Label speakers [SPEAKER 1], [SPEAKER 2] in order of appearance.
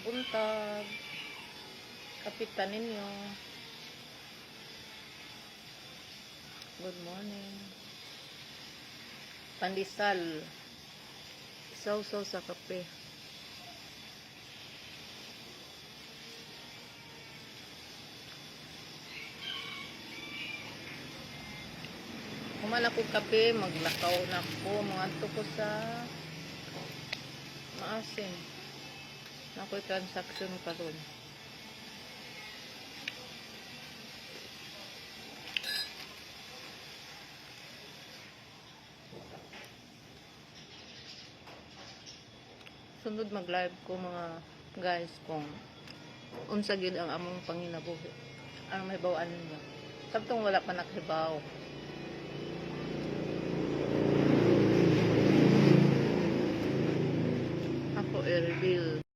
[SPEAKER 1] buntag. Kapitan ninyo. Good morning. Pandesal. Sausaw sa kape. Human ako kape, maglakaw na ko. Mangadto ko sa Maasin. Naa ko'y transaction karon. Sunod mag-live ko, mga guys, kung unsa gyud ang among panginabuhi. Ang mahibaw-an ninyo. Sabtong wala pa nakahibaw. Ako i-reveal.